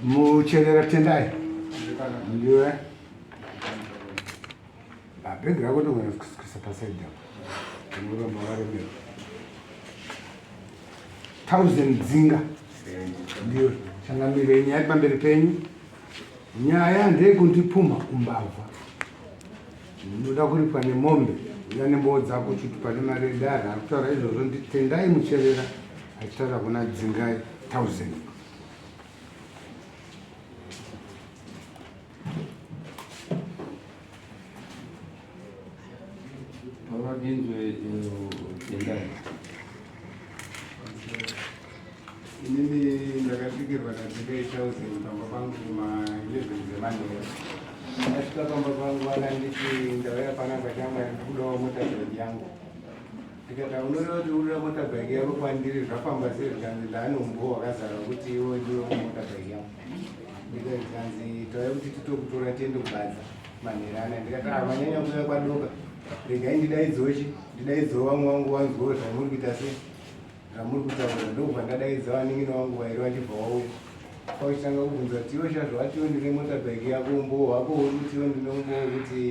Mucherera Tendai. Ndiwe. Bhegi rako ndogona kuisa pasaidi apo. Unoramba waremera. Thousand dzinga. Ndiyo changamire nyaya pamberi penyu. Nyaya ndeyekundipumha umbavha. Unoda kuripwa nemombe, uya nemboo dzako chitupa nemari yedare. Ari kutaura izvozvo nditendai Mucherera achitaura kuna Dzingai Thousand. Pavadinzwe tendai. Inini ndakasvikirwa naDzingai Thousand pamba pangu kuma 11 dzemanheru. Asvika pamba pangu akanditi ndauya panapa shamwari ndikudawo motabike yangu. Ndikati unoreva kuti urikuda motabike yako kwandiri zvafamba sei zvikanzi ndaane umbowo hwakazara wekuti iwe ndiwe motabike yangu. Ndikati zvikanzi tauya kuti titokutora tiende kubadza manheru anaya. Ndikati ah manyanya kuuya kwadoka regai ndidaidzewo chi ndidaidzewo vamwe vangu vanzwewo zvamuri kuita sei zvamuri kutaura ndokubva ndadaidza vanin'ina vangu vairi vachibva vauya kwakuchitanga kubvunza kuti iwe sha zvawatiwo ndine motabike yako umbowo hwako huri kuti iwe ndine umbowo kuti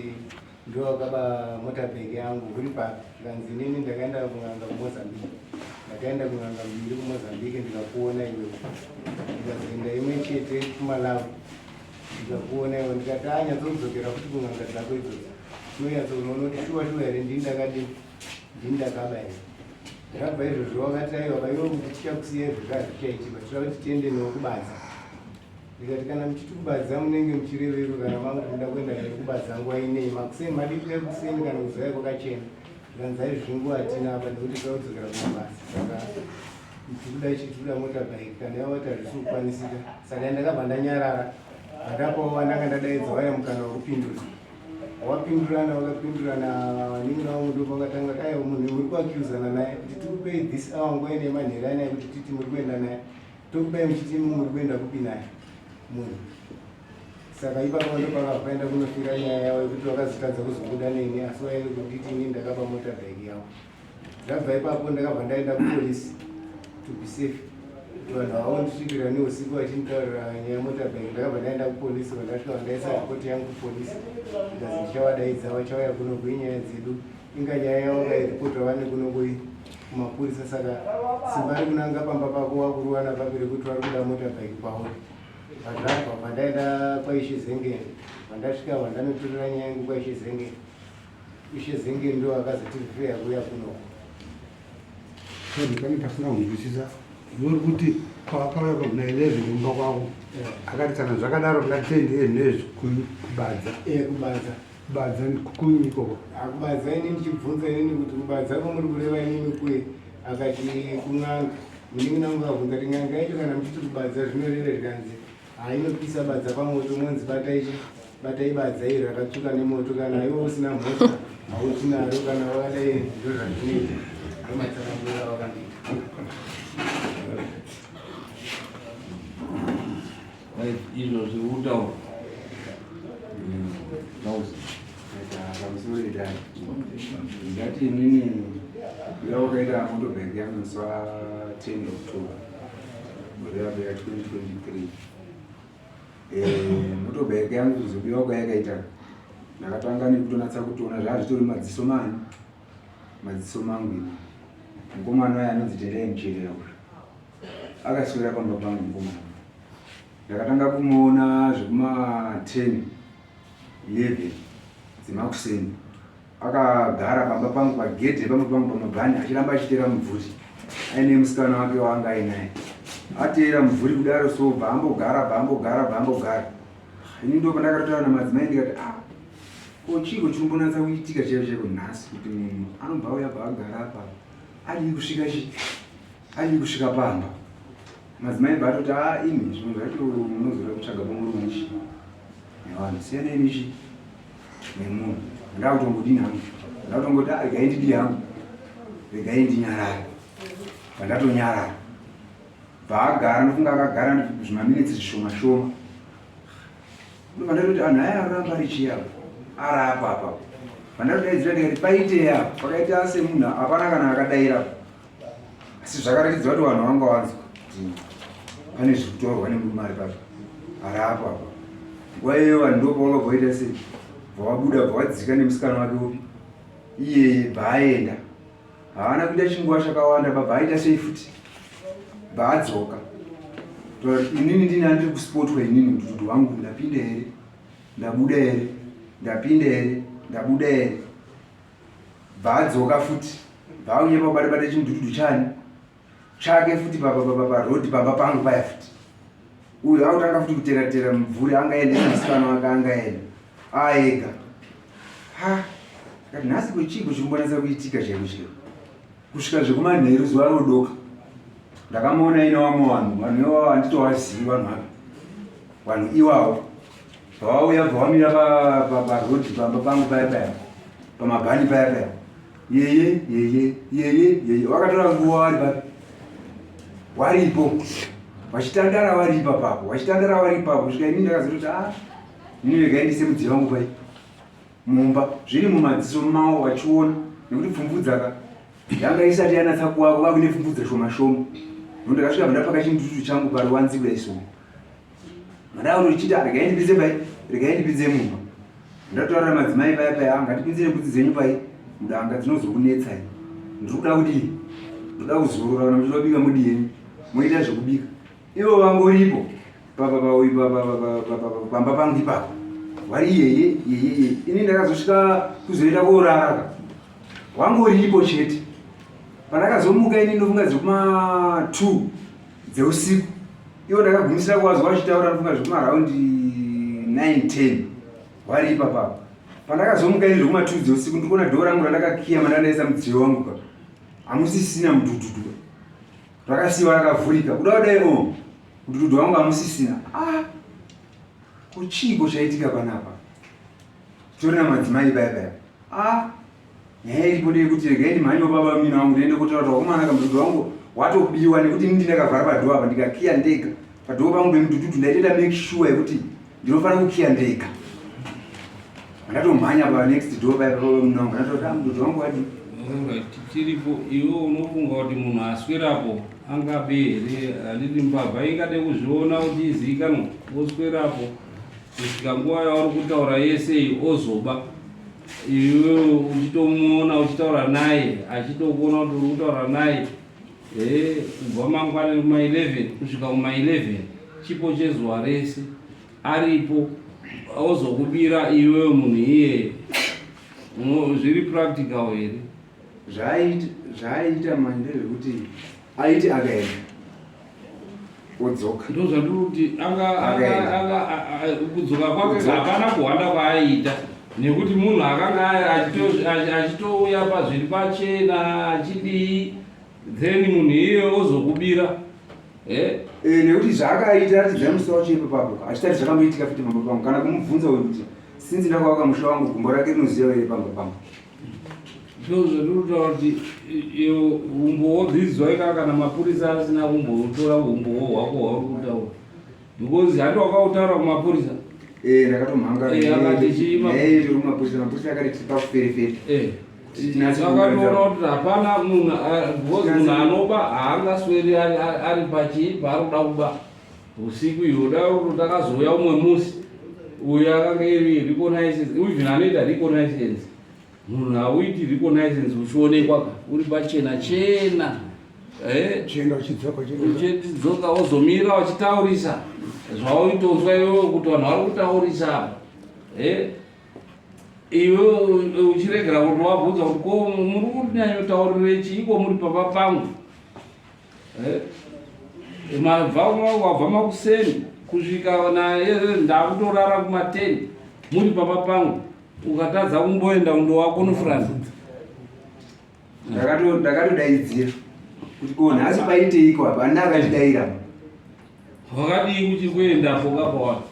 ndiwe wakaba motabike yangu huri papi zvikanzi inini ndakaenda kun'anga kumozambique ndakaenda kun'anga mbiri kumozambique ndikakuona iwewe ndikazoenda imwe chete kumalawi ndikakuona iwe ndikati anyatsodzokera futi kun'anga dzako idzodzo tinonyatsonoona kuti shuwa shuwa here ndini ndakadini ndini ndakaba here Zvabva izvozvo wakati aiwa vaiwe kuti tichakusiya izvozvo hazvichaitika tinoda kuti tiende newe kubadza ndikati kana muchiti kubadza munenge muchireveiko kana makuti muda kuenda neni kubadza nguva inei makuseni madii kuya kuseni kana kuzouya kwakachena zvikanzi aizvi nguva hatina apa nekuti toda kudzokera kumabasa saka tikuda ichi tikuda motabike kana yawati hazvisi kukwanisika saka ndakabva ndanyarara vandapawo vandanga ndadaidza vaya mukana wekupindura Wapindurana wakapindurana vanin'ina vangu ndopakatanga kuti aiwa munhu muri kuaccusana naye kuti tikupei this hour nguva ine manheru anaye kuti titi muri kuenda naye tokupai muchiti imi muri kuenda kupi naye munhu saka ipapo ndopakavaenda kunofira nyaya yavo yekuti vakazotadza kuzobuda neni asi vaive kunditi ini ndakaba motabike yavo Ndabva ipapo ndakabva ndaenda kupolisi to be safe kuti vanhu havavondisvikira neusiku vachinditaurira nyaya yemotabike ndakabva ndaenda kupolisi vandasvika vandaisa ripoti yangu kupolisi ndikazi ndichavadaidza vachauya kuno kuinyaya dzedu inga nyaya yavo kairipotwa vane kuno kui kumapurisa saka simba rekunanga pamba pako wakuruwana papi rekuti vari kuda motabike pauri vandabva vandaenda kwaishe zengeni vandasvika vandanotorera nyaya yangu kwaishe zengeni Ishe Zenge ndo akazotirifeya kuuya kuno. Sorry, pane pasina kunzwisisa. Uri kuti pawakauya kuna 11 kumba kwako akati kana zvakadaro ngatende nezvi kubadza. Eh, kubadza. Kubadza kunyi ikoko. Akubadza ini ndichibvunza inini kuti kubadza kwamuri kureva inini kuye akati kun'anga. Munin'ina wangu akabvunza kuti n'anga yacho kana muchiti kubadza zvinoreve zvikanzi hainopisa badza pamoto monzi batai chi batai badza iri rakatsvuka nemoto kana iwe usina mhosva hauti naro kana wakadai ndo zvazvinoita ndomatsanangura wakandiita izvo zviri kutaura pamusoro idai ndati inini kuya wakaita motobhek yangu musi wa 10 october gore rapera 2023 eh, motobhek yangu kuzobiwa kwayakaita ndakatanga nekutonatsa kutoona zvaa zvitori madziso mani madziso mangu ini mukomana waye anonzi tendai mucherera uyu akaswera pamba pangu mukomana ndakatanga kumuona zvekuma 10 11 dzemakuseni akagara pamba pangu pagedhe pamba pangu pamabhani achiramba achiteera mubvuri aine musikana wake waanga ainaye ateera mubvuri kudaro so bva ambogara bva ambogara bva ambogara ini ndo pandakatotaura namadzimai ndikati ah ko chiiko chinombonatsa kuitika chaivo chaiko nhasi kuti munhu anobva auya bva agara apa adii kusvika chi adii kusvika pamba madzimai bva atoti a ah, imi zvimwe zvacho munozoda kutsvaga pamurume chi nevanhu siyanai nechi nemunhu ndakutongodini hangu ndakutongoti ah, regai ndidii hangu regai ndinyarare pandatonyarara bvaagara ndofunga akagara zvimaminitsi zvishoma shoma ndobva ndatoti anhu aya aramba richi apa arapa apa pandatodaidzira ndikati paitei apa pakaita semunhu hapana kana akadaira asi zvakaratidza kuti vanhu vanga vanzwa kuti pane zviri kutorwa nemurume ari papo. Ari apo apa. Nguva iyoyo vanhu ndopavakabva vaita sei? Bva vabuda bva vadzika nemusikana wake upi? Iyeye bva aenda. Haana kuita chinguva chakawanda baba aita sei futi? Bva adzoka. Inini ndini andiri kuspotwa inini kuti wangu ndapinda here? Ndabuda here? Ndapinda here? Ndabuda here? Bva adzoka futi. Bva auye pabata bata chimudhudhudhu chani? Chake futi paroad pamba pangu paya futi. Uyu akutanga futi kutera tera mubvuri angaende musikana wake angaenda. Aega. Ha. Kati nhasi kwechiko chikumbonatsa kuitika chaiko chaiko. Kusvika zvekumanheru zuva rodoka. Ndakamuona ine vamwe vanhu, vanhu ivavo handitovazivi vanhu ava. Vanhu ivavo. Vauya bva vamira paroad pamba pangu paya paya. Pamabhani paya paya. Yeye yeye yeye yeye vakatora nguva vari papi? Waripo. Vachitandara vari ipapapo, vachitandara vari ipapo kusvika ini ndakazototi ah ini regai ndise mudziyo wangu pai mumba zviri mumadziso mawo vachiona nekuti pfumvudza ka yanga isati yanatsa kuwako vakune pfumvudza shoma shoma ndakasvika ndapaka chindutu changu paruwanzi kudai so Madai unochita regai ndipinze pai, regai ndipinze mumba. Ndatotaurira madzimai paya paya, ah, ngatipinzire mbudzi dzenyu pai mudanga dzinozokunetsai. Ndiri kuda kudii? Ndoda kuzorora kana muchida kubika mudi yenyu. Moita zvekubika. Ivo vangoripo pamba pangu ipapo. Vari iyeye yeye yeye. Ini ndakazosvika kuzoenda koorara ka. Wangoripo chete. Pandakazomuka ini ndofunga dzekuma 2 dzeusiku ivo ndakagumisira kuwazwa vachitaura ndofunga zvekumaraundi 9 10 vari ipapapa pandakazomuka ini zvekuma 2 dzeusiku ndikuona dhoo rangu randakakiya mandandaisa mudziyo wangu ka hamusisina mudhudhudhu rakasiwa rakavhurika kuda kudai o oh, mudhudhudhu wangu hamusisina ah kuchiiko chaitika panapa torina madzimai paya paya ah Nyaya iripo ndeyekuti regai ndimhanye baba mina wangu ndiende kotaura kuti wakomana kamudhudhu wangu watobiwa nekuti ini ndakavhara padhoo apa ndikakiya ndega padhoo pangu pemudhudhudhu ndaitoita make sure yekuti ndinofanira kukiya ndega ndatomhanya pa next door paya pababa mina wangu ndatoda ah, mudhudhu wangu wadii. Tiripo iwe unofunga kuti munhu aswerapo angabe here handiti mbavha ingade kuzviona kuti izivikanwa oswerapo kusvika nguva yauri kutaura yese iyi ozoba iwe uchitomuona uchitaura naye achitokuona kuti uri kutaura naye eh, kubva mangwanani kuma 11 kusvika kuma 11 chipo chezuva rese aripo ozokubira iwewe munhu iyeye zviri practical here zvaaita manje ndezvekuti aiti akaenda wodzoka ndozvandiri kuti kudzoka kwake hapana kuhwanda kwaaiita nekuti munhu akanga achitouya pazviri pachena achidii then munhu iye ozokubira eh? Eh, nekuti zvaakaita ratidza musi wacho ipapapo achitati zvakamboitika futi pamba pangu kana kumubvunza uyu kuti sinzi ndakavaka musha wangu gumbo rake rinoziva here pamba pangu Ndozvatinotaura kuti umbowo dzidzwa ika kana mapurisa asina kumbotora umbowo hwako hwauri kutaura because handi wakautaura kumapurisa. Eh, ndakatomhanga. Eh, akati chii? Eh, kumapurisa, mapurisa akati tipa kuferefeta. Eh. Akatoona kuti hapana munhu because munhu anoba haangasweri ari pachii paari kuda kuba. Usiku iwo dai takazouya umwe musi uyo akanga iri reconnaissance even anoita reconnaissance munhu hauiti reconnaissance uchionekwa ka uri pachena chena eh, chienda uchidzoka uchidzoka wozomira uchitaurisa zvauitonzwa iwewe kuti vanhu vari kutaurisa apa eh, iwe uchiregera kuti wabvunza kuti ko muri kunyanyotaurire chiiko muri pamba pangu Eh, mabva wabva makuseni kusvika naye ndakutorara kuma 10 muri pamba pangu ukatadza kumboenda undowakonofurana ndakatodaidzira kuti ko nhasi paiteiko apa andina akatidaira wakadii kuti kuendapo kapawa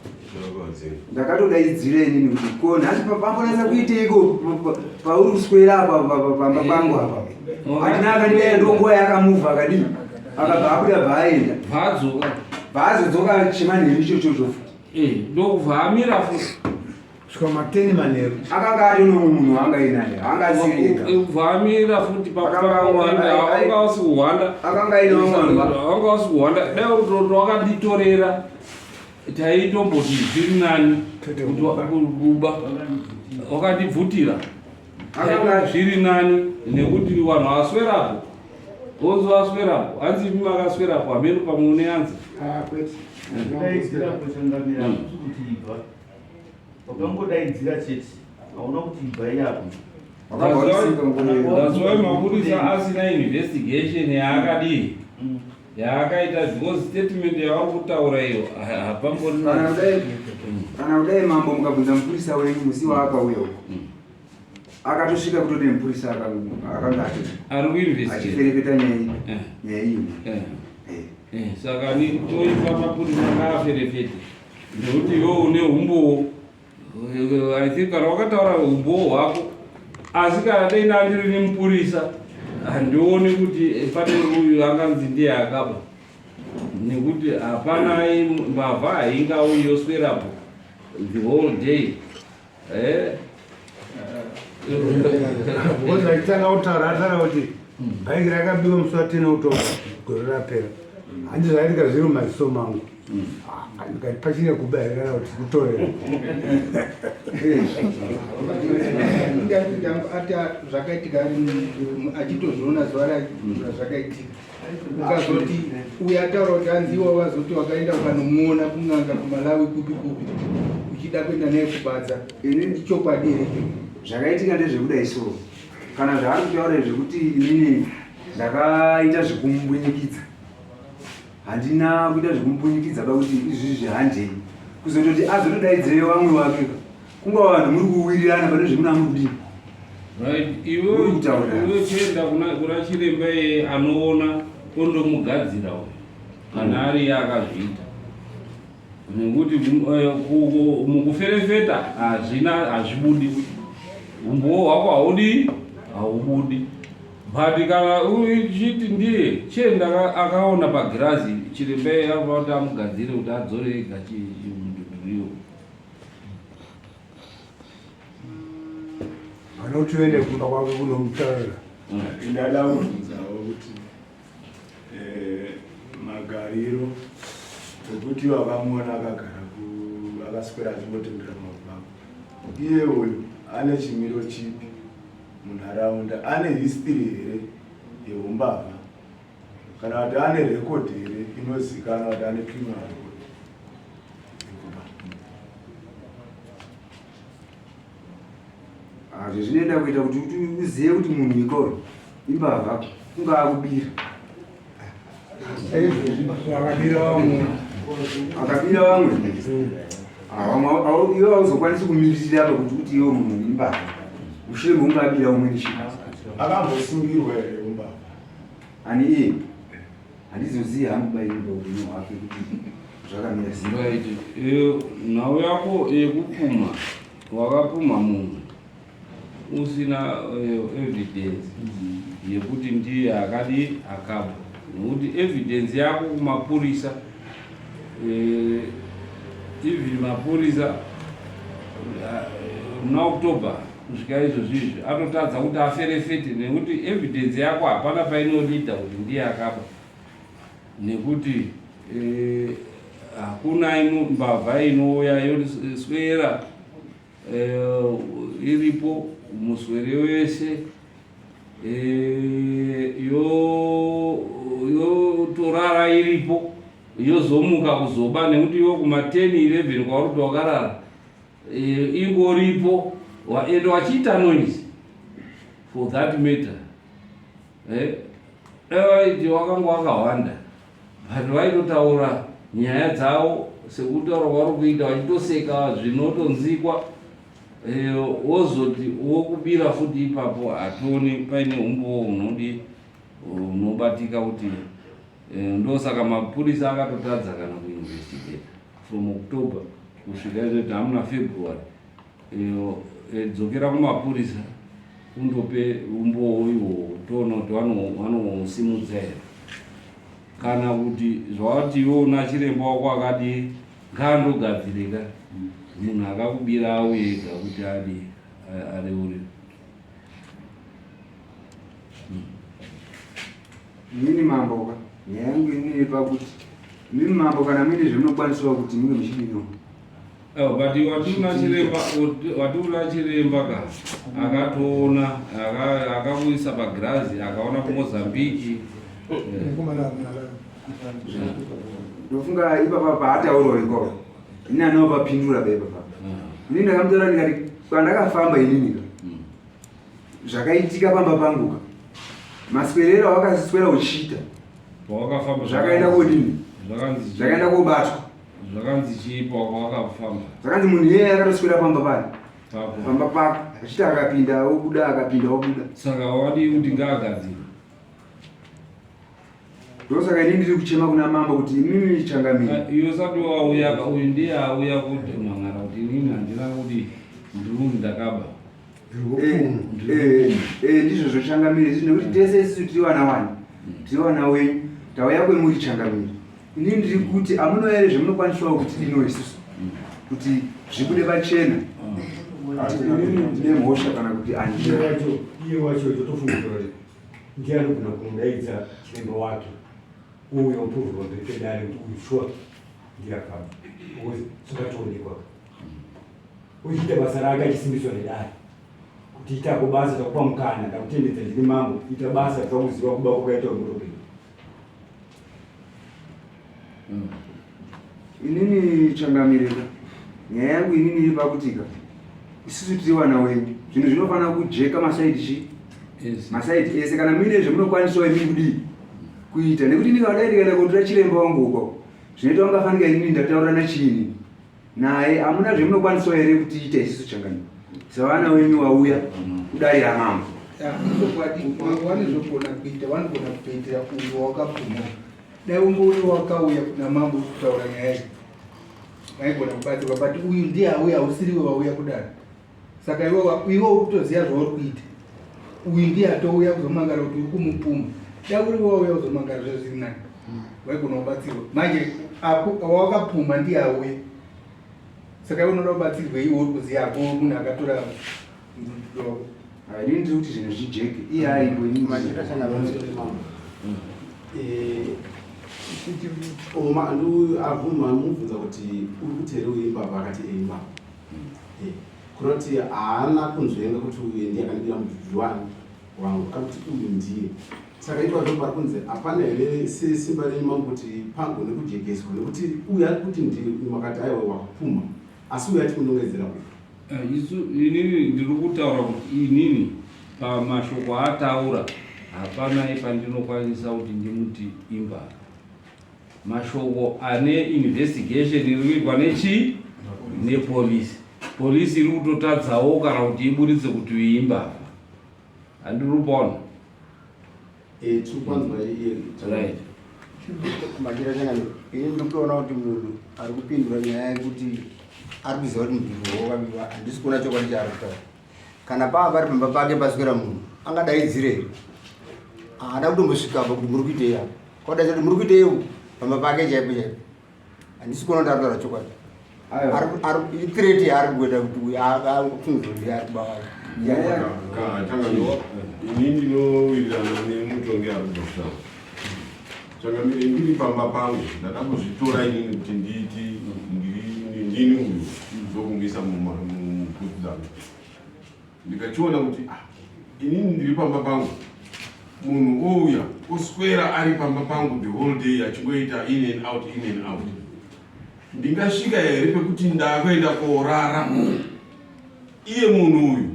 ndakatodaidzira inini kuti ko nhasi pambonatsa kuiteiko pauri kuswera apa pamba pangu apa handina akandidai ndonguva yakamuvha akadii akabva abuda bva aenda bvaadzoka bvaazodzoka chimanheru ichochocho futi eh, ndokubva amira futi kusvika mateni manheru akanga ari nomwe munhu waanga inaye anga asiri ega kubva amira futi paanga wasi kuhwanda akanga aine vamwe vanhu anga wasi kuhwanda dai uri wakanditorera. Taitomboti zviri nani kuti kuba wakandibvutira zviri nani nekuti vanhu vaswerapo vozi vaswerapo hanzi imi makaswerapo hameno pamwe une anza ah, wakangodaidzira chete hauna kuti ibva iyapo. That's why mapurisa asina investigation yaakadii yaakaita because statement yavari kutaura iyo hapambori. Kana kudai mambo mukabvunza mupurisa wenyu musi waakauya uko akatosvika kutoti mupurisa akanga ari kuinvestigate achiferefeta nyaya iyi nyaya iyi. Saka toipa mapurisa ngaaferefete nekuti iwe une umbowo. I think kana wakataura umbowo hwako, asi kana dai ndandiri nemupurisa handioni kuti pane uyu anganzi ndiye akaba, nekuti hapana mbavha haingauyi yoswerapo the whole day. Because achitanga kutaura ataura kuti bhaiki rakabiwa musi wa 10 October gore rapera. Hanzi zvaitika zviri mumaziso mangu. Ah, ndikati pachine kuba here kana kuti kutorera? Ati zvakaitika achitozviona zuva razvakaitika, ukazoti uyo ataura kuti hanzi iwo wazoti wakaenda ukanomuona kun'anga kuMalawi kupi kupi uchida kuenda naye kubadza, Ini ichokwadi here? Zvakaitika ndezvekudai so, kana zvaari kutaura zvekuti inini ndakaita zvekumbunyikidza, handina kuita zvekumbunyikidza pakuti izvizvi handei kuzototi azotodaidzireyo vamwe wake, kungava vanhu muri kuwirirana pane zvemuna muri kudii. Right, iwe Uri kutaura. Iwe chienda kuna chiremba iye anoona ondomugadzira uyu kana ari iye akazviita, nekuti mukuferefeta hazvina, hazvibudi, umbowo hwako haudi, haubudi. But kana uchiti ndiye, chienda akaona pagirazi chiremba iye anofanira kuti amugadzire kuti adzore ega chimudhudhuriwo. Vanoti uende kumba kwake kunomutaurira. Ndada kubvunzawo kuti magariro ekuti wakamuona akagara akaswera achingotendera mumagwagwa, iye uyu ane chimiro chipi munharaunda? Ane history here yeumbavha, kana kuti ane record here inozikanwa kuti ane criminal record yekuba? Hazvo zvinoenda kuita kuti uzive kuti munhu ikoyo imbavha, kungaa kubira. Akabira vamwe. Akabira vamwe. Ah, vamwe iwe hauzokwanisi kumiririra apa kuti uti iwe munhu imbavha mushure mekunge abira umweni chii. Akambosungirwa here umbavha? Ani iye handizozivi hangu baini paupenyu hwake kuti zvakamira sei. Right, nhau yako yekupuma, wakapuma munhu usina evidence yekuti ndiye akadi akaba, nekuti evidence yako kumapurisa, even mapurisa muna October kusvika izvozvi izvi atotadza kuti aferefete, nekuti evidence yako hapana painolida kuti ndiye akaba, nekuti hakuna mbavha inouya yoswera iripo muswere wese yotorara iripo, yozomuka kuzoba, nekuti iwo kuma 10 11 kwauri kuti wakarara ingoripo ende wachiita noise for that matter. Dai wakanga wakawanda, vanhu vaitotaura nyaya dzavo sekutaura kwauri kuita vachitoseka zvinotonzikwa, wozoti wokubira futi ipapo, hationi paine umbowo unodi unobatika kuti ndosaka mapurisa akatotadza kana kuinvestigate from October kusvika izvo hamuna February. Dzokera kumapurisa undope umbowo ihwohwo, toona kuti vanosimudza here, kana kuti zvawati iwe una chiremba wako akadii, ngaandogadzirika munhu akakubira auye ega kuti adi areure. Inini mambo ka, nyaya yangu inini pakuti Mimi mambo kana muine zvamunokwanisawo kuti munge muchidino. Oh, but watiuna chiremba watiuna chiremba ka akatoona akakuisa pagirazi akaona kuMozambique. Ndofunga ipapa paataurawo ikoko ini anopapindura pa ipapa. Ini ndakamutaura ndikati kwandakafamba inini ka zvakaitika pamba pangu ka maswerero awakaswera uchiita pawakafamba zvakaenda kodini zvakaenda kobatwa zvakanzi chii pawakafamba zvakanzi munhu iyeye akatoswera pamba pani pamba pako achiti akapinda obuda akapinda obuda saka wadii kuti ngaagadzire ndosaka ini ndiri kuchema kuna mambo kuti imimi changamire ah, iwe usati wauya uyu ndiye auya kutomangara kuti inini handina kuti ndiri ndakaba Eh, eh, eh, ndizvo zvochangamire izvi nekuti tese isusu tiri vana wani tiri vana wenyu tauya kwemuri changamire ini ndiri kuti amuno here zvemunokwanisawo kuti dino isusu kuti zvibude pachena kuti inini ndine mhosva kana kuti andina iye wacho totofunga kuti ndiye anogona kumudaidza chiremba wake uyo upuvurwa mberi pedare kuti uyu shuwa ndiye akaba because zvakatoonekwa uchiita basa rake achisimbiswa nedare kuti itako basa takupa mukana ndakutendedza ndiri mambo ita basa takuziva kuba kwakaita mutopei Inini changamireka nyaya yangu inini iri pakutika isusu tiri vana wenyu zvinhu zvinofanira kujeka masaidi chi masaidi ese kana muine zvemunokwanisawo imi kudii kuita nekuti ndikadai ndikaenda kotora chiremba wangu uko zvinoita ungafanika inini ndataurana chiini naye amuna zvemunokwanisawo here kutiita isusu changamire sevana wenyu wauya kudare ramambo Chokwadi mambo vanozogona kuita vanogona kutoitira uyo wakapumha dai ungori wakauya kuna mambo kutaura nyaya iyi vaigona kubatsirwa but uyu ndiye auya hausiriwe wauya kudaro saka iwe iwe uri kutoziva zvauri kuita uyu ndiye atouya kuzomangara kuti uri kumupumha dai uri wauya kuzomangara zve zviri nani waigona kubatsirwa manje wawakapumha ndiye auya saka iwe unoda kubatsirwa iwe uri kuziva ako munhu akatora Ini ndiri kuti zvinhu zvijeke iye aripo ini Oma abvuma amubvunza kuti uri kuti here uyu imbavha akati e imbavha eh, kunoti haana kunzvenga kuti uyu ndiye akandibira mudhudhu wani wangu ari kuti uyu ndiye saka ipapo pari kunzi hapana here sesimba renyu mangu kuti pagone kujekeswa nekuti uyu ari kuti ndiye uyu makati aiwa wakupumha asi uyu ati kunongedzera uyu Eh, isu inini ndiri kutaura kuti inini pamashoko ataura hapana pandinokwanisa kuti ndimuti imbavha mashoko ane investigation iri kuitwa nechii nepolisi polisi iri kutotadzawo kana kuti iburitse kuti uyu imbavha handiri kupona Eh, tiri kwanzwa iye right Machira changamire, ini ndiri kutoona kuti munhu ari kupindura nyaya yekuti ari kuziva kuti mubvunzo wakabiwa, handisi kuona chokwadi chaari kutaura. Kana pava pari pamba pake paswera munhu, angadaidzire here? Haana kutombosvikapo kuti muri kuitei apa. Kwadaidza kuti muri kuitei uku pamba pake chaipo chaipo. Handisi kuona kuti ari kutaura chokwadi. Ithreat yaari kuita kuti uyu afunge kuti ari kuba vanhu. Ini ndinowirirana nemutongi ari kubva Changamire, ndiri pamba pangu ndakambozvitora inini kuti nditi ndini uyu ndokungoisa mubhutsu dzangu ndikachiona kuti ah, inini ndiri pamba pangu munhu ouya oswera ari pamba pangu the whole day achingoita in and out in and out ndingasvika here pekuti ndakuenda korara iye munhu uyu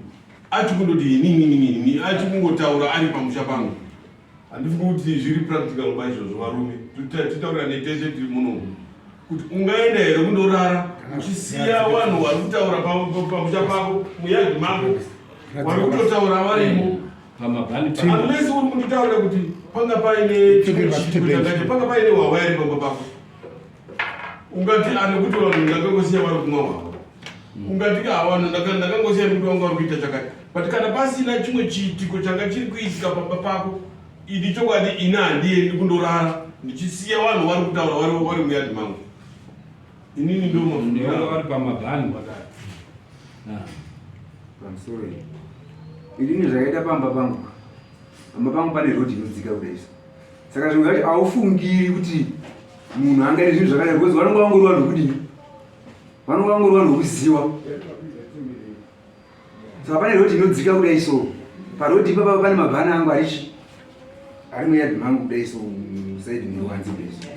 achikundoti inininini achikungotaura ari pamusha pangu Handifungi kuti zviri practical ba izvozvo varume titaurirane tese tiri muno kuti ungaenda here kundorara uchisiya vanhu vari kutaura pamusha pako muyadhi mako vari kutotaura varimo unless uri kunditaurira kuti panga paine panga paine hwahwa here pamba pako ungati anekuti vanhu ndakangosiya vari kumwa hwahwa ungati ka vanhu ndakangosiya nekuti vanga vari kuita chakati but kana pasina chimwe chiitiko changa chiri kuitika pamba pako idi chokwadi ini handiendi kundorara ndichisiya vanhu vari kutaura vari vari muyadhi mangu inini ndo mafungira vari pamabhani ah. pamusoro inini zvakaita pamba pangu pamba pangu pane rodhi inodzika kudai saka zvimwe zvacho haufungiri kuti Munhu angaite zvinhu zvakadai because vanonga vangori vanhu vekudii? Vanonga vangori vanhu vekuziwa. Saka pane rodi inodzika kudai so. Parodi ipapa pane mabhana angu arichi ari muyadhi mangu kudai so side muruwanzi kudai so.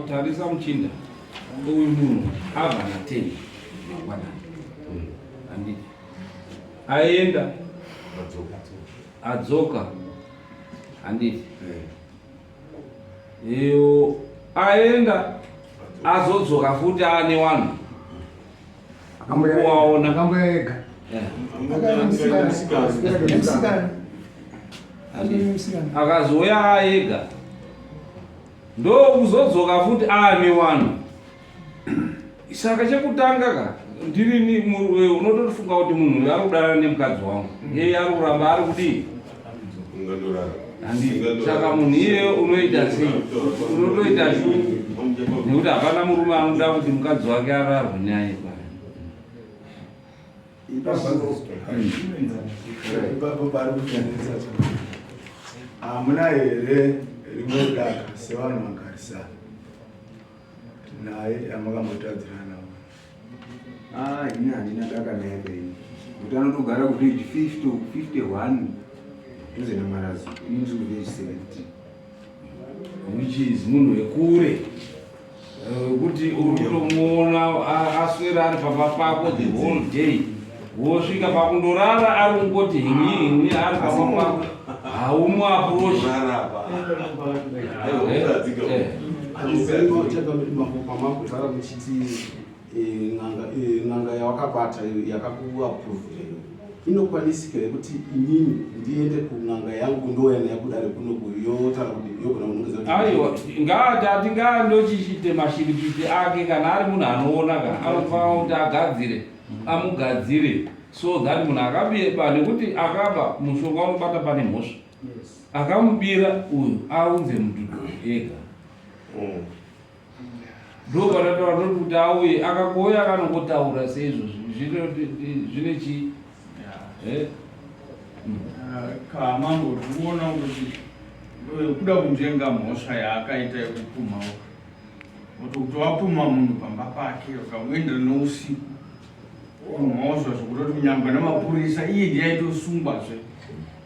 Tarisa muchinda uyu munhu abva na 10 mangwanani handiti aenda adzoka handiti iyo aenda azodzoka futi aane wanhu kuwaona akamboya ega akazouya aega ndokuzodzoka futi aane wanhu saka chekutanga ka ndirini unotofunga kuti munhu uyu ari kudanana nemukadzi wangu iye ari kuramba ari kudii saka munhu iye unoita sei unotoita shungu nekuti hapana murume anoda kuti mukadzi wake ararwe naye Hamuna here rimwe daka sevanhu vagarisana naye yamakambotadzirana? Ah, ini handina daka naye kaini. Kuti anotogara kuvillage 50 51 dhuze namarazi ini ndiri kuvillage 17 which is munhu wekure wekuti uri kutomuona aswera ari pamba pako the whole day wosvika pakundorara ari kungoti hingi hingi ari pamba pako haumu aprochi pamakutaura muchiti n'anga yawakabata yakakuaprovhira iyo inokwanisika here kuti inini ndiende kun'anga yangu ndouya nayo kudare kunoku yotaura kuti yogona kunongedza kuti Aiwa, ngaati ngaandochichite mashiripiti ake kana ari munhu anoona ka anofanira kuti agadzire amugadzire so that munhu akabeba nekuti akaba mushonga unobata pane mhosva akamubira uyu aunze mudhudhu ega Ndopatataura toti kuti auye akangouya akanongotaura seizvozvi zvine chii eh? Ah, kamambo tikuona kuti eh, kuda kunzvenga mhosva yaakaita yekupumhawo kuti kuti wapumha munhu pamba pake ukamuendera nousiku mhosva zvekutoti kunyangwe nemapurisa iye ndiye aitosungwazve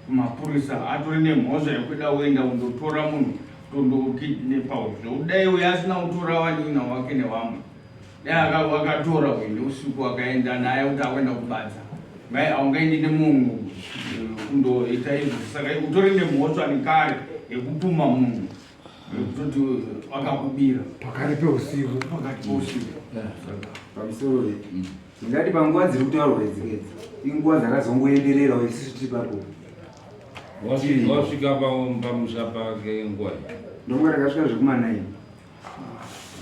kumapurisa atori nemhosva yekuda kuenda kundotora munhu tondokidnepa uyu zvekuti dai uyu asina kutora wanin'ina wake nevamwe dai akatora uyu neusiku akaenda naye kuti akuenda kubadza mai aungaendi nemunhu eh, kundoita izvo saka utori nemhosva nekare yekupuma munhu yekutoti akakubira pakati peusiku pakati peusiku pamusoro ndingati panguva dziri kutaurwa idzi idzi inguva dzakazongoendererawo isusu tiri papo Wasvika pamusha pake nguva iyi? Ndonga takasvika zvekuma 9.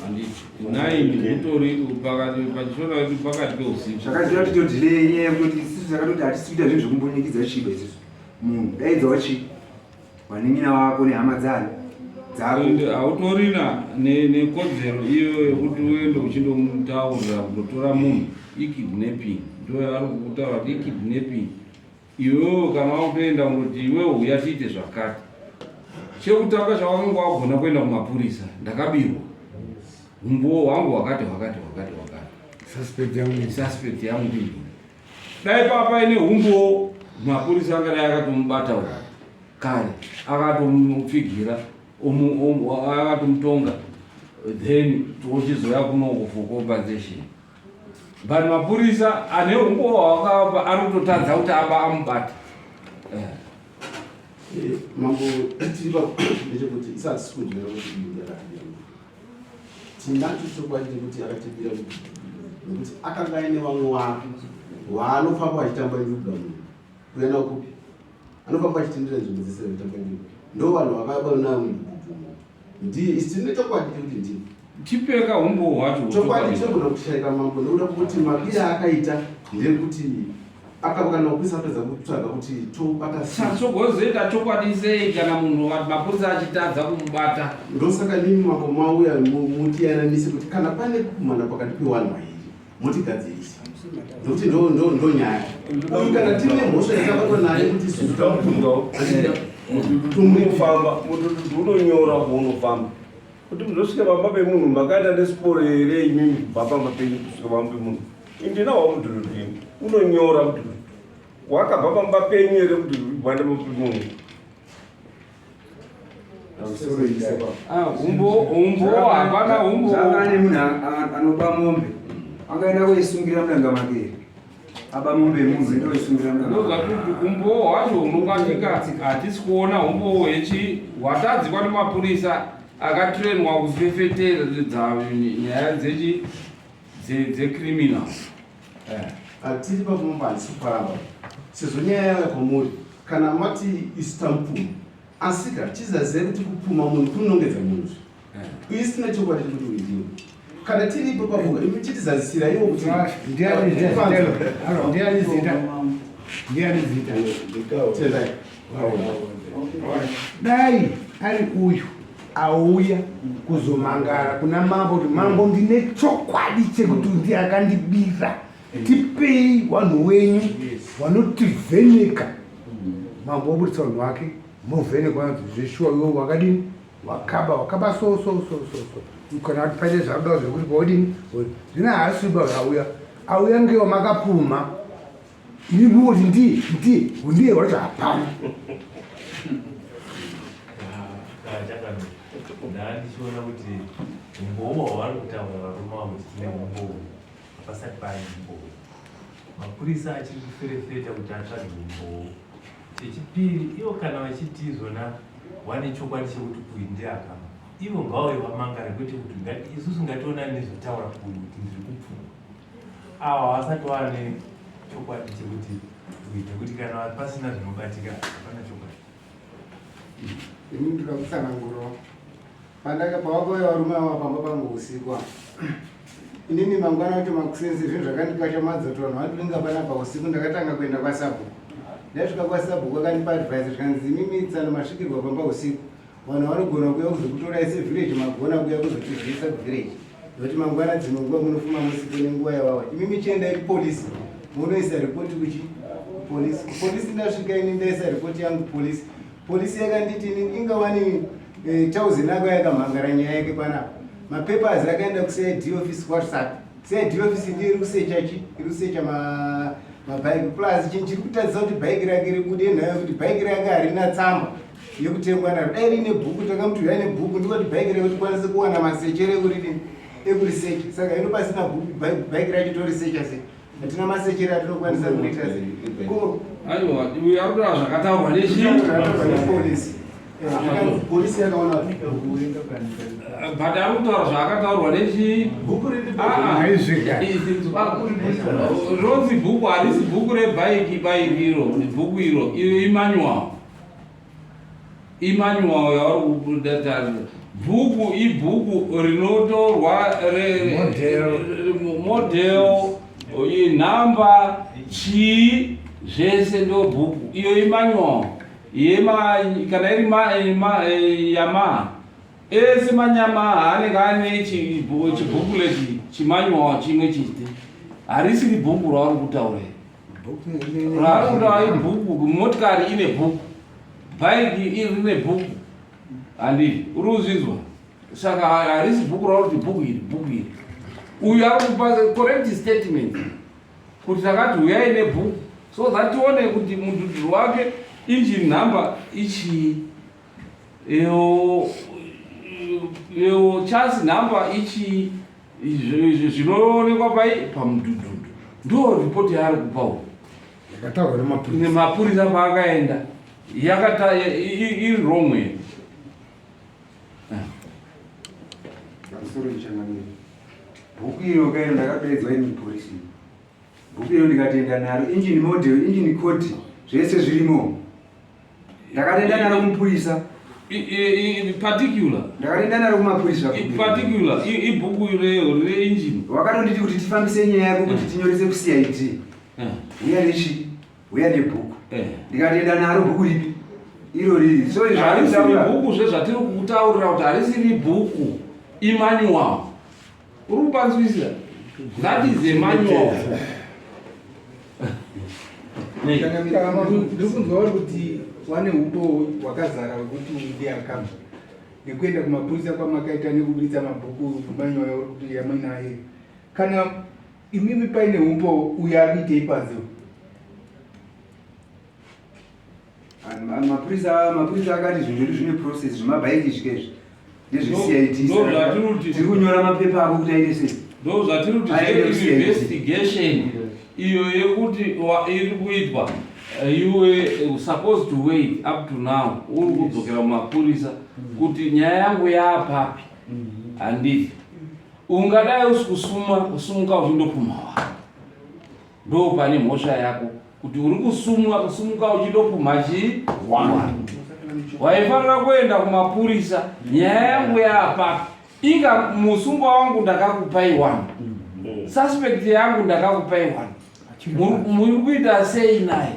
Handiti 9 kutori pakati pachishona kuti pakati peusiku. Zvakaziva kuti todelay nyaya yekutoti isusu takatoti hatisi kuita zvinhu zvekumbonyikidza chiba isusu. Munhu daidzawo chi vanin'ina wako nehama dzani dzako. Ende hautorina nekodzero iyo yekuti uende uchindomutaurira kundotora munhu ikidnapping ndoyavari kukutaura kuti ikidnapping. Iwewe kana wakutoenda unoti iwewe huya tiite zvakati. Chekutanga chawakanga wagona kuenda kumapurisa ndakabirwa. Humbowo hwangu hwakati hwakati hwakati hwakati. Suspect yangu. Suspect yangu ndiyo. Dai papa paine humbowo mapurisa angadai akatomubata uko kare akatomupfigira akatomutonga then tochizoya kuno for compensation. But mapurisa ane umbowo hwakavapa ari kutotadza kuti aba amubata. Eh. Eh, mambo tiri pa ndechekuti isa hatisi kunzwira kuti uyu ndiye akatibira munhu. Tinacho chokwadi chekuti akatibira munhu nekuti akanga aine vamwe wake waanofamba achitamba njuga munhu kuenda kupi anofamba achitendera nzvimbo dzese achitamba njuga ndo vanhu vakaba nayo munhu ndiye isi tine chokwadi chekuti ndiye Chipeka humbowo hwacho chokwadi chinogona kushaika mambo nekuda kwekuti mabira aakaita ndekuti akava kana kuisa apedza kutsvaga kuti tobata sachogozoita chokwadi sei kana munhu mapurisa achitadza kumubata ndosaka nimi mambo mauya mutiyananise kuti kana pane kukumana pakati pewanhu vairi motigadzirisa nokuti ndo nyaya uyu kana tine mhosva yakabatwa naye kuti isusu unofamba mututu unonyora unofamba. Kuti muzosvika pamba pemunhu makaenda nesiporo here imimi kubva pamba penyu kusvika pamba pemunhu? Indinawo mudhudhudhu ini. Unonyora mudhudhudhu. Wakabva pamba penyu here mudhudhudhu kubva pamba pemunhu? Umbo hapana umbo. Zvakane munhu anoba mombe angaenda koisungira mudanga make here? Aba mombe yemunhu enda koisungira mudanga. Ndozvatuti umbo hwacho hunobatika hatisi kuona umbo hwechi hwatadzikwa nemapurisa akatrenwa kufefeteredza nyaya dzechi dzecriminal. Hatiri pamombe handisi kuparamba sezvo nyaya yauya kwamuri kana mati isu tamupuma asika chizaziva kuti kupuma munhu kunongedza munhu uye sina chokwadi chekuti uyu ndiwe kana tiripo paboka imi chitizazisira iwo kuti Ndiani zita? Ndiani zita? Ndiani zita? Tendai. Dai ari uyu auya kuzomangara kuna mambo kuti mambo ndine chokwadi chekuti ndiye akandibira tipei vanhu wenyu vanotivheneka mambo woburitsa vanhu vake movhenekwa vanoti zveshuwa iwe wakadini wakaba wakaba so so so so so kana kuti paine zvakuda zvekuti paodini zvino haasiba auya auya ngewa makapumha ini muoti ndiye ndiye ndiye wacho hapana Ndandichiona kuti umbowo hwavari kutaura varume avo kuti tine umbowo hapasati paane umbowo. Mapurisa achiri kuferefeta kuti atsvage umbowo. Chechipiri, ivo kana vachiti izvona wane chokwadi chekuti uyu ndiye akaba, ivo ngavauye vamangare kwete kuti isusu ngationane nezvotaura uyu kuti ndiri kupfuma. Awa havasati wane chokwadi chekuti uyu nekuti kana pasina zvinobatika hapana chokwadi. Ini ndoda kutsanangurawo pandaka pavakauya varume ava pamba pangu usiku apa inini mangwana wacho makuseni zvinhu zvakandikashamadza kuti vanhu vandivinga panapa usiku ndakatanga kuenda kwasabhuku ndasvika kwasabhuku akandipa advice zvikanzi imimi tsano masvikirwa pamba usiku vanhu vanogona kuuya kuzokutorai sevillage magona kuuya kuzotizivisa kuvillage nokuti mangwana dzimwe nguva munofuma musipo nenguva yavawa imimi chiendai kupolisi munoisa ripoti kuchi kupolisi kupolisi ndasvika ini ndaisa ripoti yangu kupolisi polisi yakanditi ini ingawani eh, tauzen ako yakamhangara nyaya yake panapa mapapers akaenda kucid office kwatsapi cid office ndiyo iri kusecha chi iri kusecha mabhaiki plus chinhu chiri kutadzisa kuti bhaiki rake ribude nhayo kuti bhaiki rake harina tsamba yekutengwa naro dai riine bhuku takamuti uyai nebhuku ndiko kuti bhaiki rake tikwanise kuwana masechere ekuridini ekurisecha saka ino pasina bhuku bhaiki racho torisecha sei hatina masechere atinokwanisa kuriita sei ko aiwa uyu ari kutaura zvakataurwa nechipolisi polisi yakaona but ari kutaura zvaakataurwa nechi ronzi bhuku harisi bhuku rebhaiki baiki iro bhuku iro iyo imanual Emmanuel yauri kubuda bhuku ibhuku rinotorwa model inhamba chii zvese ndo bhuku iyo Emmanuel yema kana iri yamaha ese manyamaha anenge ane chibhukuleti chimanual chimwe chete harisiri bhuku rauri kutaura raari kutaura ibhuku motikari ine bhuku bhaiki iri rine bhuku handii uri kuzvinzwa saka harisi bhuku rauri kuti bhuku iri bhuku iri uyu ari kupa correct statement kuti takati huyai nebhuku so that tione kuti mudhudhuru wake engine number ichii iyo chasi number ichii zvinoonekwa pai pamudhudhudhu ndo ripoti yaari kupa uyu yakataurwa nemapurisa nemapurisa paakaenda yakata iri wrong here Pamusoro ichangamire. Bhuku iro kairo ndakapedzwa ini mupolisi. Bhuku iro ndikatenda naro engine model, engine code zvese zvirimo. Ndakatenda naro kumupurisa. Particular. Ndakatenda naro kumapurisa. Particular ibhuku reyo rine engine. Wakatonditi kuti tifambise nyaya yako kuti tinyorese kuCID. Uya nechi uya nebhuku. Ndikatenda naro bhuku ripi? Iro riri. So izvo harisiri bhuku zvezvatiri kutaurira kuti harisiri bhuku imanual. Uri kupanzwisisa? That is a manual. Ndiri kunzwa uri kuti wane upo hwakazara hwekuti uyu ndiye akabva. nekuenda kumapurisa kwamakaita nekuburitsa mabhuku manyoya uri kuti yamuinayo kana imimi paine umbowo uyo ari kuitei panze Mapurisa mapurisa akati zvinhu zvedu zvine process zvemabhaiki zvike izvi ndezveCID. Tiri kunyora mapepa ako kuti aite sei. Ndo zvatiri kuti investigation iyo yekuti iri kuitwa eh, you were eh, supposed to wait up to now uri kudzokera mumapurisa kuti nyaya yangu yaapapi handiti ungadai usi kusuma kusumuka uchindopumha wako ndo pane mhosva yako kuti uri kusumwa kusumuka uchindopumha chii waifanira kuenda kumapurisa nyaya yangu yaapapi inga musungwa wangu ndakakupai one suspect yangu ndakakupai one muri kuita sei naye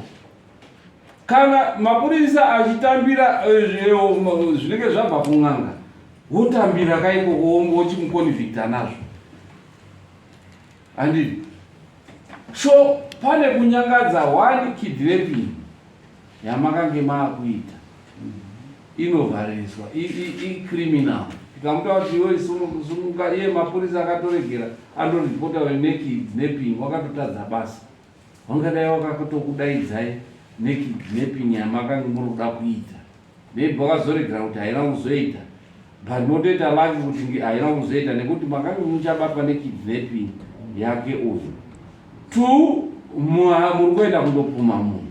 kana mapurisa achitambira eh, eh, zvinenge zvabva kun'anga wotambira kaikoko wochimukonvicta nazvo handidi so pane kunyangadza one kidnapping yamakange maakuita inovhariswa icriminal tikamuta kuti iwe sununguka iye mapurisa akatoregera andoripota nekidnapping wakatotadza basa wangadai wakatokudaidzai nekidnapping yamakange muri kuda kuita maybe wakazoregera kuti haina kuzoita but motoita laki kuti haina kuzoita nekuti makange muchabatwa nekidnapping yake uyu two muri kuenda kundopuma munhu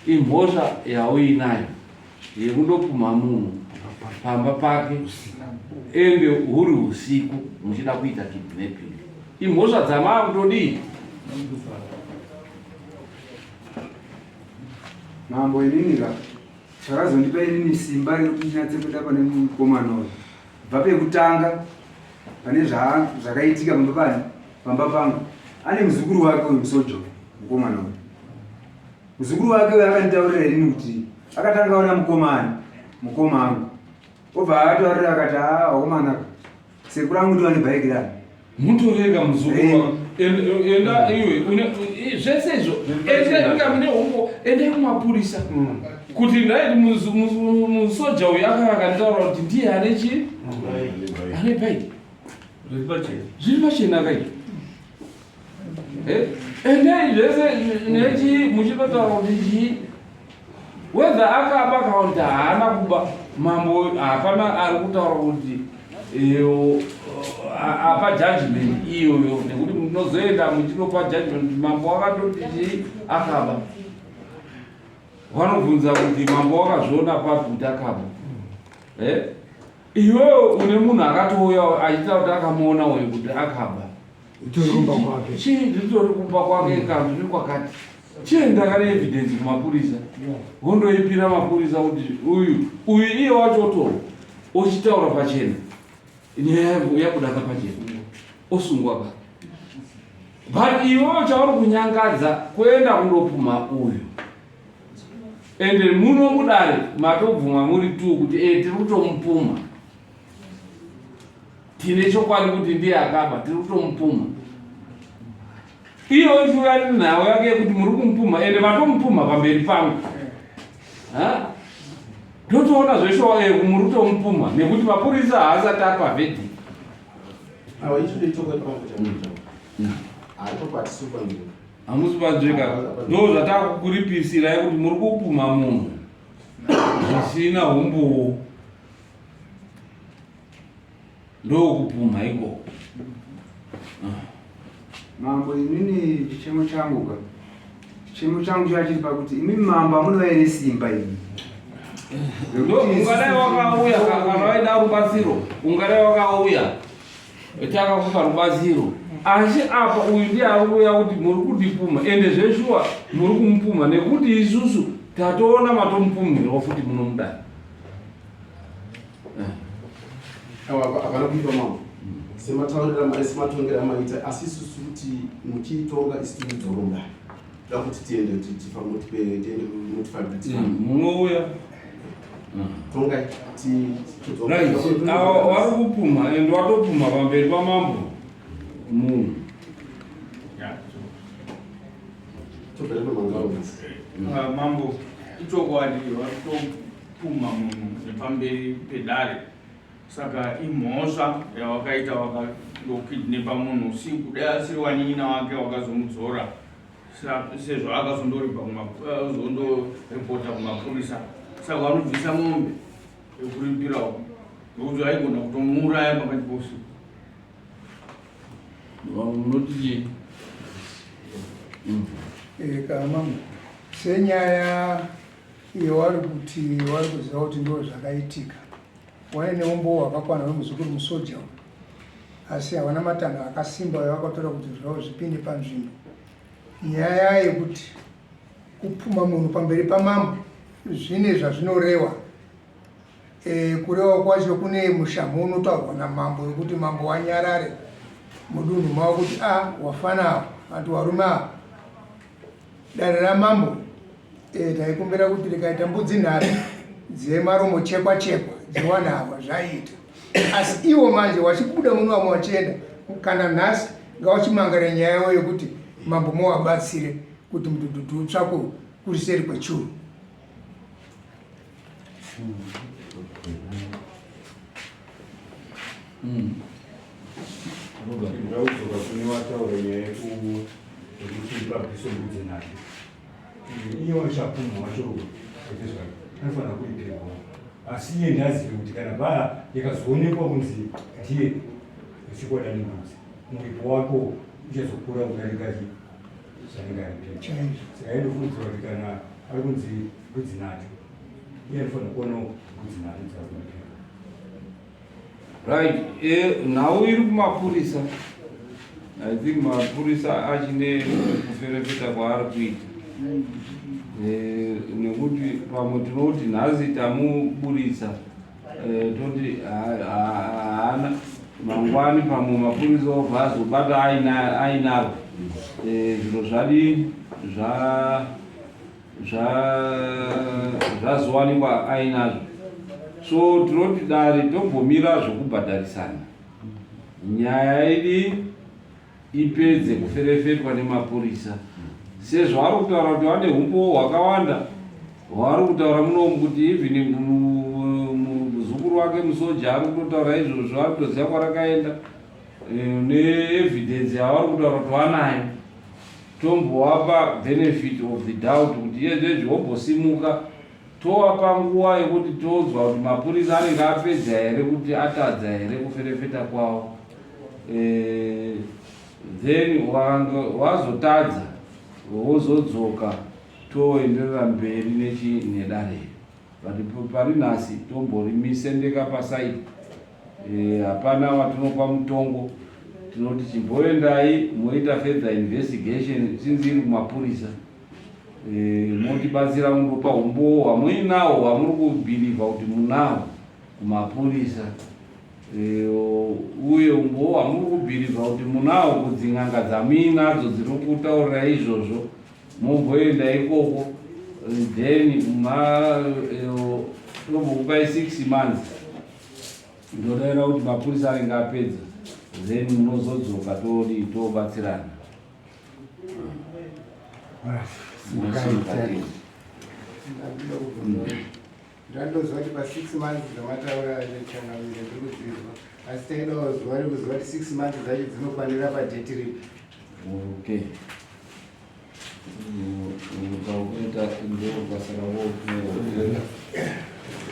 imhosva yauinayo yekundopumha munhu pamba pake ende huri usiku muchida kuita kidnapping imhosva dzamaa kutodii Mambo inini ka chakazondipa inini simba rekuti ndinyatse kuenda pane mukomana uyu bva pekutanga pane zvakaitika pamba pani pamba pangu ane muzukuru wake uyu musojo mukomana uyu muzukuru wake uyu akanditaurira inini kuti akatanga ona mukomana mukoma angu obva akataurira akati haa wakomana Sekuru angu ndiwane bhaiki rani. Mutorega muzukuru. Enda iwe une zvese izvo. Enda inga mune humbo enda kumapurisa. Mm. Kuti ndai musoja uyu akakanditaura kuti ndiye ane chi? Ane bhaiki. Zviri pachena kai. Eh? Endai zvese nechi muchitotaura kuti chii? Whether akaba kana kuti haana kuba, mambo hapana ari kutaura kuti eh, apa judgment iyoyo nekuti munozoenda muchinopa judgment kuti mambo wakatoti chii akaba. Vanobvunza kuti mambo wakazviona papi kuti akaba. Eh? Iwewe une munhu akatouya achitaura kuti akamuona uyu kuti akaba. Ritori kumba kwake. Chii ritori kumba kwake kana zviri kwakati. Chienda kana evidence kumapurisa. Wondoipira mapurisa kuti uyu uyu iye wacho otorwa ochitaura pachena. Nyaya yabuda ka pachena. Osungwa ka. But iwewe chauri kunyangadza kuenda kundopumha uyu. Ende muno mudare matobvuma muri tu kuti eh tiri kutomupumha. Tine chokwadi kuti ndiye akaba, tiri kutomupumha. Iyo ichiuya nenhau yake yekuti muri kumupumha ende matomupumha pamberi pangu. Ndotoona zveshuwa eh, muri kutomupumha nekuti mapurisa haasati apa verdict. Awa icho ndechokwadi pangu chamuita. Haatokwati super ndiro. Hamusi panzveka. Ndo zvatakukuripisira kuti muri kupumha munhu zvisina humbowo. Ndokupumha ikoko. Mambo inini chichemo changu ka chichemo changu chava chiri pakuti imi mambo amunova here simba imi ungadai wakauya kana waida rubatsiro ungadai wakauya takakupa rubatsiro asi apa uyu ndiye ari kuuya kuti muri kundipumha ende zveshuwa muri kumupumha nekuti isusu tatoona matomupumhirawo futi munomudai Hapana kuipa mambo sematauriro amai sematongero amaita asi isusu kuti muchiitonga isu tiri dzoronda da kuti tiende tiende mutifambire munouya tongai right ava vari kupumha and watopumha pamberi pamambo munhu Ah, mambo ichokwadi vari pumha munhu Nepamberi pedare. Saka imhosva yawakaita wakandokidnepa munhu usiku dai asiri wanin'ina wake wakazomudzora sezvo akazondoripota kumapurisa saka vanobvisa mombe yekuripirawo nokuti aigona kutomuuraya pakati pousiku. Unoti chii? Eka mama senyaya iyo wari kuti wari kuziva kuti ndo zvakaitika waine umbowo hwakakwana hwemuzukuru musoja uyu asi havana matanho akasimba ayo vakatora kuti zvavo zvipinde panzvimbo nyaya yekuti kupfuma munhu pamberi pamambo zvine zvazvinorewa E, kurewa kwacho kune mushamhu unotaurwa namambo wekuti mambo wanyarare mudunhu mavo kuti a ah, wafana avo vantu varume avo dare ramambo e, taikumbira kuti rikaita mbudzi nhatu dzemaromo chekwa chekwa dziwana avo zvaiita asi iwo manje wachibuda muno vamwe wachienda kana nhasi ngawachimangara nyaya yavo yekuti mambo mowabatsire kuti mudhudhudhu utsvakwe kuri seri kwechuru. Ndakudzoka kune wataura nyaya yekuti pabviswe mbudzi nhatu. Iye wachapunha wacho wetezvake anofanira kuripirwawo. Asi iye ndazive kuti kana baa yakazoonekwa kunzi ndiye wechikwada nembudzi, muripo wako uchazokura kudarika zvanenge aripira. Saka indofungidzira kuti kana ari kunzi mbudzi nhatu iye anofanira kuonawo mbudzi nhatu dzakuripira. Right, nhau iri kumapurisa. I think mapurisa achine kuferefeta kwaari kuita. Nekuti pamwe tinoti nhasi tamuburitsa toti haana mangwani pamwe mapurisa obva azobata ainaro. Zviro zvadii zva zvazowanikwa ainazvo so tinoti dare tombomira zvokubhadharisana nyaya idi ipedze kuferefetwa nemapurisa sezvaari kutaura kuti vane umbowo hwakawanda hwaari kutaura munomu kuti even muzukuru wake musoja ari kutotaura izvozvo ari kutoziva kwarakaenda neevidence yavari kutaura kuti vanayo tombowapa benefit of the doubt kuti iyezvezvi wombosimuka towapa nguva yekuti tonzwa kuti mapurisa anenge apedza here kuti atadza here kuferefeta kwavo then wazotadza wozodzoka toenderera mberi nedare but pari nhasi tomborimisendeka pasaidi. Hapana watinopa mutongo, tinoti chimboendai moita further investigation since iri kumapurisa. Motibatsira kundopa umbowo hwamuinawo hwamuri kubhilivha kuti munawo kumapurisa. Uye umbowo hwamuri kubhilivha kuti munawo kudzin'anga dzamuinadzo dziri kutaurira izvozvo momboenda ikoko then tombokupai 6 months ndodaira kuti mapurisa anenge apedza then munozodzoka todii tobatsirana. Ndandoziva kuti pa 6 months dzamataura changamire ndiri kudzizwa asi taidawo zuva rekuziva kuti 6 months dzacho dzinokwanira padheti ripi. Okay. Ukaita ndo basa ravo.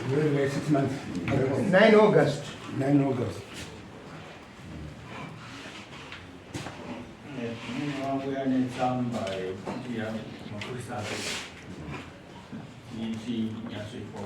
6 months. 9 August. 9 August. Wangu yane tsamba yekuti mapurisa ichinyatsoitwa.